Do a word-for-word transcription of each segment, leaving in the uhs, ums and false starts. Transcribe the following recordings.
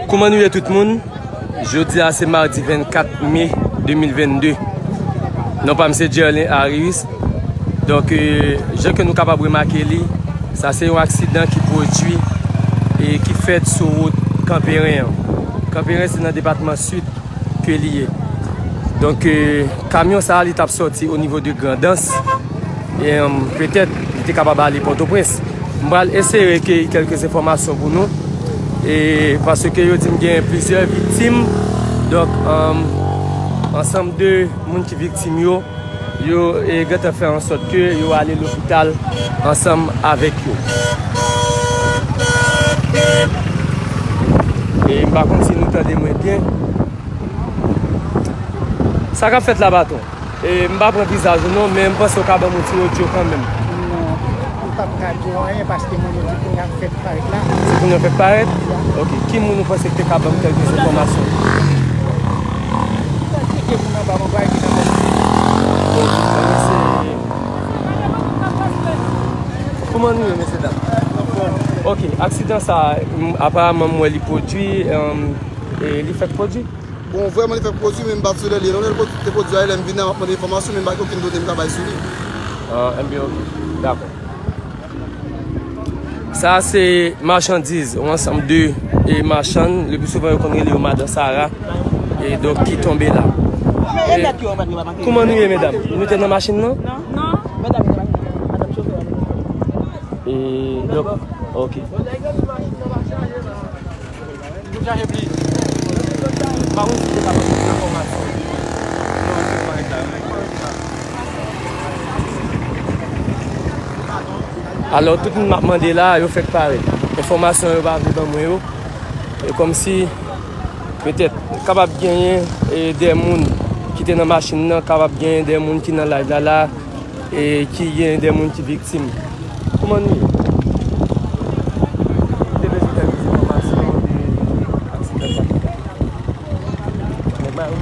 Kouman nou ye tout moun? Jodi a se madi vennkat me de mil vennde. Non pa m se Jerlin Harris. Donk, euh, jan ke nou kapab remake li, sa se yon aksidan ki pwodui e ki fèt sou wout Kanperen an. Kanperen se nan depatman Sid ke li ye. Donk, euh, kamyon sa a, li t ap sòti o nivo de Grandans. E, um, petèt, li te kapab ale Pòtoprens. M pral eseye rekeyi kèlke enfòmasyon pou nou. E, paske yo di m gen plizyè viktim. Donk, um, ansanm de moun ki viktim yo, yo, e, gentan fè an sòt ke yo ale lopital ansanm avèk yo. E m pa konn si nou tande mwen byen. Sa k ap fèt la, Baton? E, m pa pran vizaj ou non, men m panse w ka ban m yon ti odyo kanmenm. Non, m p ap ka di w anyen paske moun yo di kounye a fèk parèt la. Se kounye a fèk parèt? Ya. Ok. Ki moun ou panse ki te ka ban m kèlke enfòmasyon? Kite moun anba, mwen pa gen nan mèsi. Ok, sa mèsi. Kouman nou ye, mesye dam? Ok, aksidan sa, m, aparaman, m wè li pwodui, um, e li fèk pwodui? Bon, vrèman, li fèk pwodui, men m pa t sou lè li ye non, lè l pwodui, te pwodui a, lè m vin la, m ap mande enfòmasyon, men m pa gen okenn done m ka bay sou li. Ah, enben, ok. Dakò. Sa a se machandiz, yon ansanm de, e, machann, le pli souvan yo konn rele yo Madan Sara, e donk ki tonbe la. E, kouman nou ye, medam? Nou te nan machin nan? Non. E, donk, ok. Alò, tout moun m ap mande la, yo fèk parèt. Enfòmasyon yo pa vle ban mwen yo. E kòmsi, petèt, kapab genyen, e, de moun ki te nan machin nan, kapab genyen de moun ki nan live la, la, e ki gen de moun ki viktim. Kouman nou ye? Te bezwen fè plis enfòmasyon de aksidan sa. Nèg Mayo,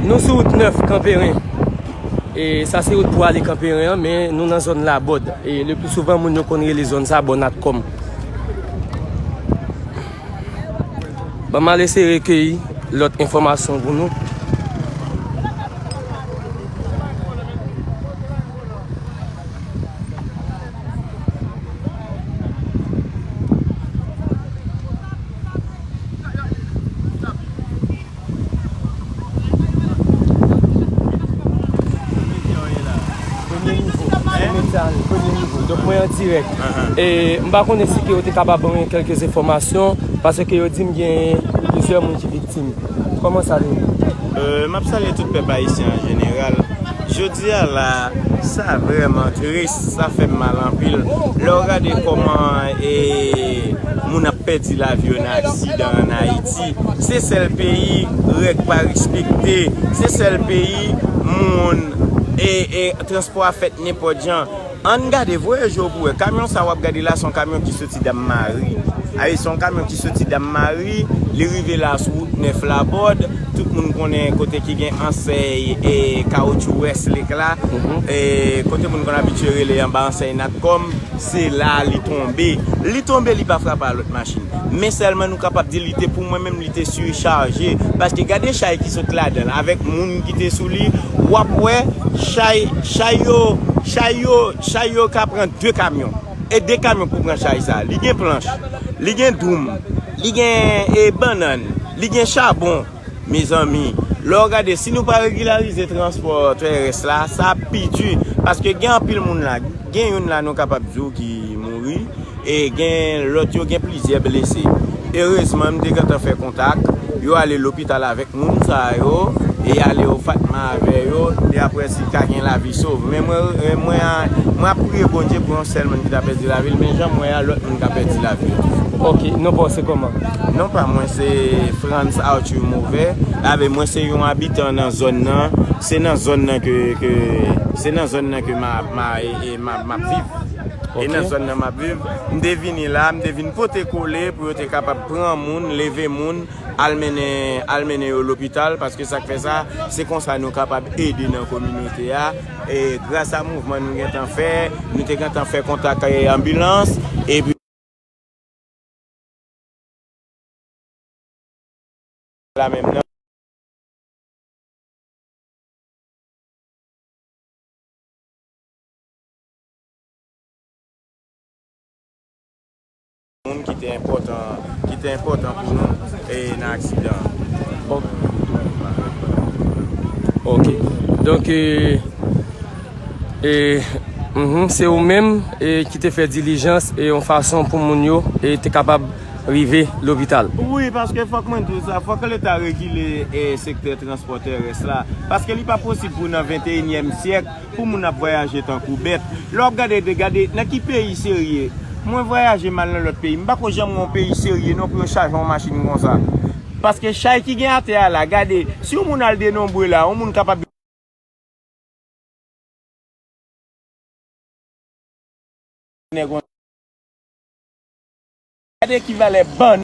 nou sou wout nèf Kanperen. E sa se wout pou ale Kanperen an, men nou nan zòn Labòd. E le pli souvan, moun yo konn rele zòn sa Bò Natcom. Ban m al eseye rekeyi lòt enfòmasyon pou nou. Premye nivo. Premye nivo. Donk, mwen an dirèk. E m pa konnen si ke yo te kapab ban mwen kèlke enfòmasyon, paske yo di m gen plizyè moun ki viktim. Kòman sa te ye? Euh, m ap salye tout pèp ayisyen an jeneral. Jodi a la, sa vrèman tris, sa fè m mal anpil. Lè w gade kòman, e, moun ap pèdi lavi yo nan aksidan ann Ayiti, se sèl peyi règ pa respekte, se sèl peyi moun, e, e, transpò a fèt nenpòt jan. Ann gade, voye je w pou wè. Kamyon sa w ap gade la, se yon kamyon ki soti Dam Mari. A wi, se yon kamyon ki soti Dam Mari, li rive la sou wout nèf Labòd. Tout moun konnen kote ki gen ansèy e kawotchou Westlake la. Mhm. E kote moun konn abitye rele anba ansèy Natcom, se la li tonbe. Li tonbe, li pa frape a lòt machin. Men sèlman nou kapab di li te, pou mwen menm, li te sichaje. Paske gade chay ki sot ladan l, avèk moun ki te sou li, w ap wè chay, chay yo, chay yo, chay yo ka pran de kamyon. E de kamyon pou pran chay sa. Li gen planch, li gen doum, li gen, e, bannann, li gen chabon. Mezanmi, lè w gade, si nou pa regilarize transpò tèrès la, sa ap pi di. Paske gen anpil moun la, gen youn la nou kapab di w ki mouri, e gen lòt yo gen plizyè blese. Erezman, m te gentan fè kontak, yo ale lopital avèk moun sa yo, e ale Ofatma avè yo, e apre si ka gen lavi sove. Men mwen, e mwen, mwen ap priye Bondye pou yon sèl moun ki ta pèdi lavi l, men jan m wè a, lòt moun ka pèdi lavi yo. Ok, non pa w se kòman? Non pa mwen se Frantz Arthur Mauvais. Avè mwen se yon abitan nan zòn nan. Se nan zòn nan ke, ke, se nan zòn nan ke ma, ma, e, e, ma, m ap viv. E nan zòn nan m ap viv. M te vini la, m te vin pote kole pou yo te kapab pran moun, leve moun, Al mennen, al mennen yo lopital, paske sa k fè sa, se konsa nou kapab ede nan kominote a. E gras a mouvman nou gentan fè, nou te gentan fè kontak e anbilans, epi la menm nan. Moun ki te enpòtan, ki te enpòtan pou nou e nan aksidan an. Ok. Ok. Donk, e, e, mhm, se ou menm e, ki te fè dilijans e yon fason pou moun yo e, te kapab rive lopital. Wi, paske fòk mwen di w sa, fòk Leta regile e, sektè transpò terès la. Paske li pa posib pou nan venteyinyèm syèk, pou moun ap vwayaje tankou bèt. Lè w ap gade, de gade, nan ki peyi serye? Mwen vwayaje m al nan lòt peyi. M pa ko janm wè yon peyi serye non pou yo chaje yon machin konsa. Paske chay ki gen atè a la, gade, si yon moun al denonbre la, yon moun kapab nèg yon Gade ki valè bann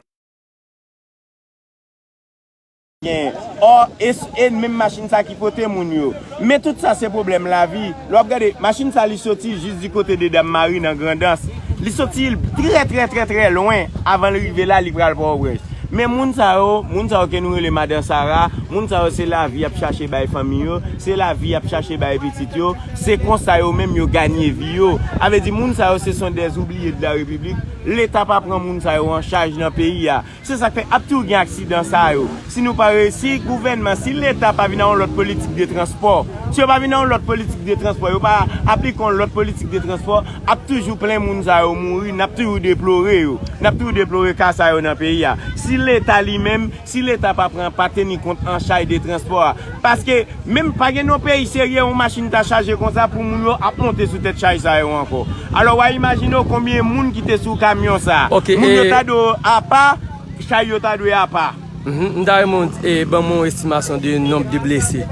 gen. Ò, e, e menm machin sa ki pote moun yo. Men tout sa se pwoblèm lavi. Lè w ap gade, machin sa li soti jis di kote de Dam Mari nan Grandans. Li soti trè, trè, trè, trè lwen avan l rive la, li pral Pòtoprens. Men moun sa yo, moun sa yo ke nou rele Madan Sara, moun sa yo se lavi y ap chache bay fanmi yo, se lavi y ap chache bay pitit yo, se konsa yo menm yo ganye vi yo. A vle di moun sa yo se son dèz oubliye de la repiblik. Leta pa pran moun sa yo an chaj nan peyi a. Se sa k fè ap toujou gen aksidan sa yo. Si nou pa reyisi, gouvènman, si Leta pa vin a yon lòt politik de transpò, si yo pa vin a yon lòt politik de transpò, yo pa aplike yon lòt politik de transpò, ap toujou plen moun sa yo mouri, n ap toujou deplore yo. N ap toujou deplore ka sa yo nan peyi a. Si Leta li menm, si Leta pa pran, pa teni kont an chay de transpò a. Paske menm pa gen yon peyi serye yon machin ta chaje konsa pou moun yo ap monte sou tèt chay sa yo ankò. Alò, w a imajine w konbyen moun ki te sou kamyon sa. Ok, moun yo e ta dwe apa, chay yo ta dwe apa. Mhm, m ta renmen w, e, ban mwen yon estimasyon de nonb de blese.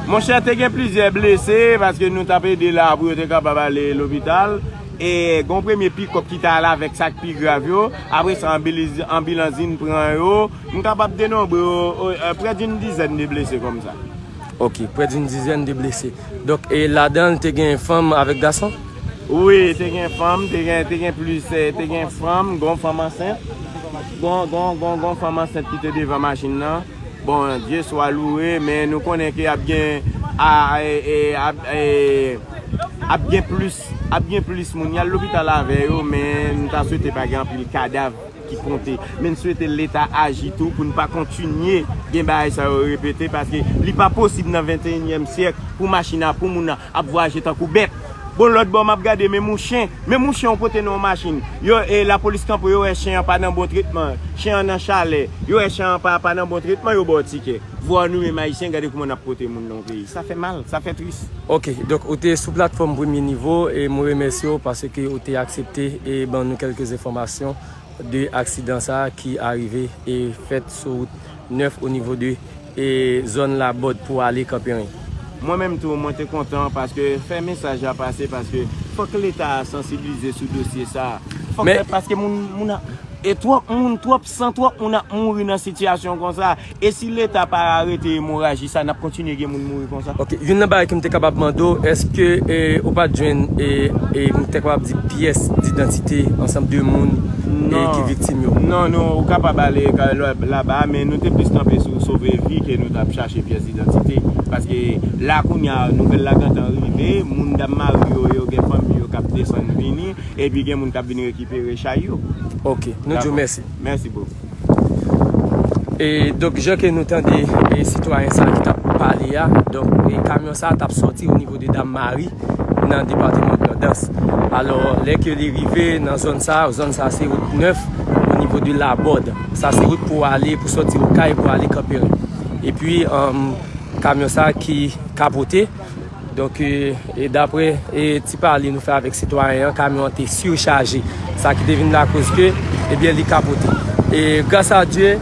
Monchè, te gen plizyè blese, paske nou t ap ede la pou yo te kapab ale lopital. E gen yon premye pikòp ki te ale avèk sa k pi grav yo. Apre sa, anbiliz-, anbilans vin pran yo. M kapab denonbre yo, o, e, près d'une dizaine de blessés konsa. Ok, près d'une dizaine de blessés. Donk, e ladan l, te gen fanm avèk gason? Wi, te gen fanm, te gen, te gen plis, e, te gen fanm, gen yon fanm ansent. Gen, gen, gen, gen yon fanm ansent ki te devan machin nan. Bon, Dye swa louwe, men nou konnen ke ap gen, a, e, e, ap, e, ap gen plis, ap gen plis moun. Y al lopital avè yo, men nou ta swete pa gen anpil kadav ki konte. Men n swete Leta aji tou pou n pa kontinye gen bagay sa yo repete, paske li pa posib nan venteyinyèm syèk pou machin nan, pou moun nan ap vwayaje tankou bèt. Bon, lòt bò, m ap gade, menm yon chen, menm yon chen ou pote nan yon machin. Yo, e, lapolis kanpe, yo wè chen an pa nan bon tretman, chen an nan chalè, yo wè chen an pa, pa nan bon tretman, yo ba w tikè. Vwa nou menm Ayisyen, gade kouman n ap pote moun nan yon peyi. Sa fè mal, sa fè tris. Ok, donk ou te sou platfòm Premye Nivo, e mwen remèsye w paske ou te aksepte e ban nou kèlke enfòmasyon de aksidan sa a ki arive e fèt sou wout nèf o nivo de e zòn Labòd pou ale Kanperen. Mwen menm tou, mwen te kontan paske fè mesaj la pase, paske fòk Leta a sansibilize sou dosye sa a. Fòk Men fè, paske moun, moun ap, e twòp moun, twòp san, twòp moun ap mouri nan sitiyasyon konsa. E si Leta pa arete emoraji sa, n ap kontinye gen moun mouri konsa. Ok, youn nan bagay ke m te kapab mande w, èske, e, ou pa t jwenn, e, e, m te kapab di pyès didantite ansanm de moun, e, ki viktim yo? Non, non, ou kapab ale ka-, la-, laba, men nou te plis kanpe sou sove vi ke nou t ap chache pyès didantite. Paske la kounye a, nouvèl la gentan rive, moun Dam Mari yo, yo gen fanmi yo k ap desann vini, epi gen moun k ap vin rekipere chay yo. Ok, nou di w mèsi. Mèsi bokou. E, donk, jan ke nou tande, e, sitwayen sa a ki t ap pale a, donk, e, kamyon sa a t ap sòti o nivo de Dam Mari nan depatman Grandans. Alò, lè ke li rive nan zòn sa a, zòn sa a se wout nèf o nivo de Labòd. Sa se wout pou ale, pou sòti Okay pou ale Kanperen. Epi, anm, kamyon sa a ki kapote. Donk, e, e daprè, e, ti pale nou fè avèk sitwayen an, kamyon an te sichaje. Sa ki te vin lakoz ke, ebyen, li kapote. E gras a Dye,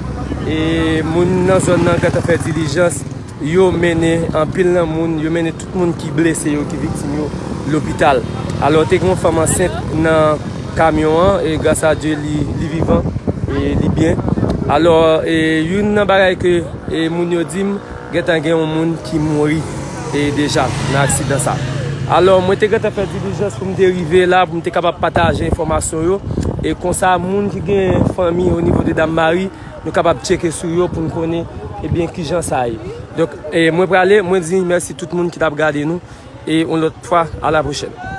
e moun nan zòn nan gentan fè dilijans, yo mennen anpil nan moun, yo mennen tout moun ki blese yo, ki viktim yo, lopital. Alò, te gen yon fanm ansent nan kamyon an, e gras a Dye, li, li vivan, e li byen. Alò, e, youn nan bagay ke, e, moun yo di m, gentan gen yon moun ki mouri, e, deja nan aksidan sa. Alò, mwen te gentan fè dilijans pou m te rive la, pou m te kapab pataje enfòmasyon yo. E konsa, moun ki gen fanmi o nivo de Dam Mari, nou kapab tcheke sou yo pou n konnen, ebyen, kijan sa ye. Donk, e, mwen prale, mwen di mèsi tout moun ki t ap gade nou. E yon lòt fwa, a la pwochèn.